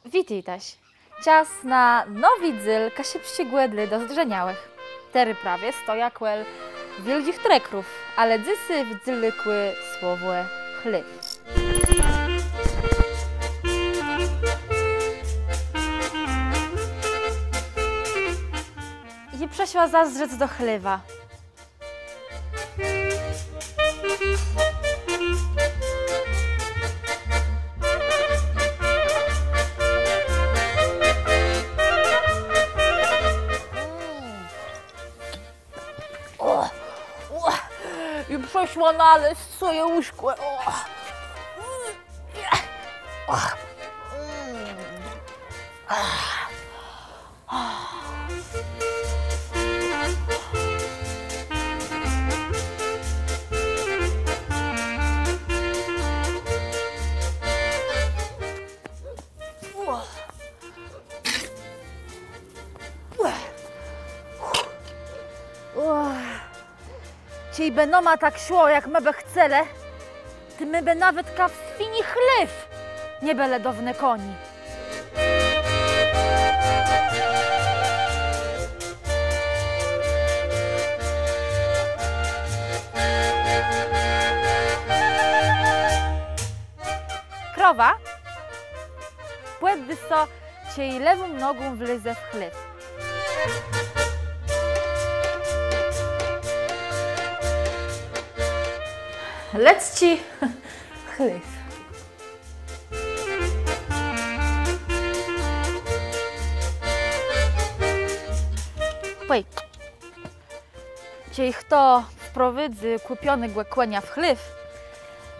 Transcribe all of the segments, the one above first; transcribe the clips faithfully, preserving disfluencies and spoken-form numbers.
Witôjtaż. Czas na nowi dzél Kaszëbsczégò dlô dozdrzeniałëch. Terô prawie stojã kòl wiôldżich trekrów, ale dzysô w dzélëkù słowò chléw. Jô przëszła zazdrzec do chléwa. Ò, ò, jô przëszła nalezc swòje łóżkò. Ò. Ò. Czejbë nama tak szło, jak më bë chcelë, tej më bë nawetka w swini chléw nie bëlë do wnëkaniô. Krowa pòddô sã, czej lewą nogą wlezë w chléw. Lecczi chléw. Pòj. Czej chto wprowôdzô kùpionégò kònia w chléw,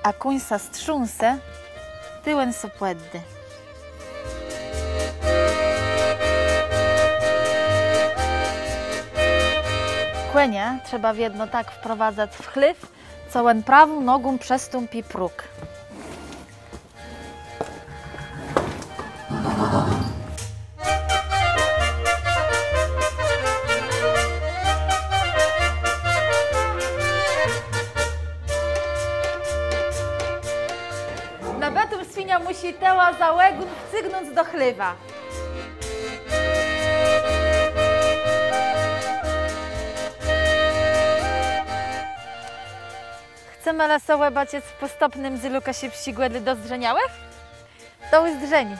a kóń sã strząsë, tej òn sã pòddô. Kònia trzeba wiedno tak wprowadzac w chléw, co òn prawą nogą przestąpi próg. Nabëtą swiniã mùszi tëłã za ògón wcygnąc do chléwa. Chcemë le so òbaczëc w pòstãpnym dzélu Kaszëbsczégò dlô dozdrzeniałëch? Do ùzdrzeniô.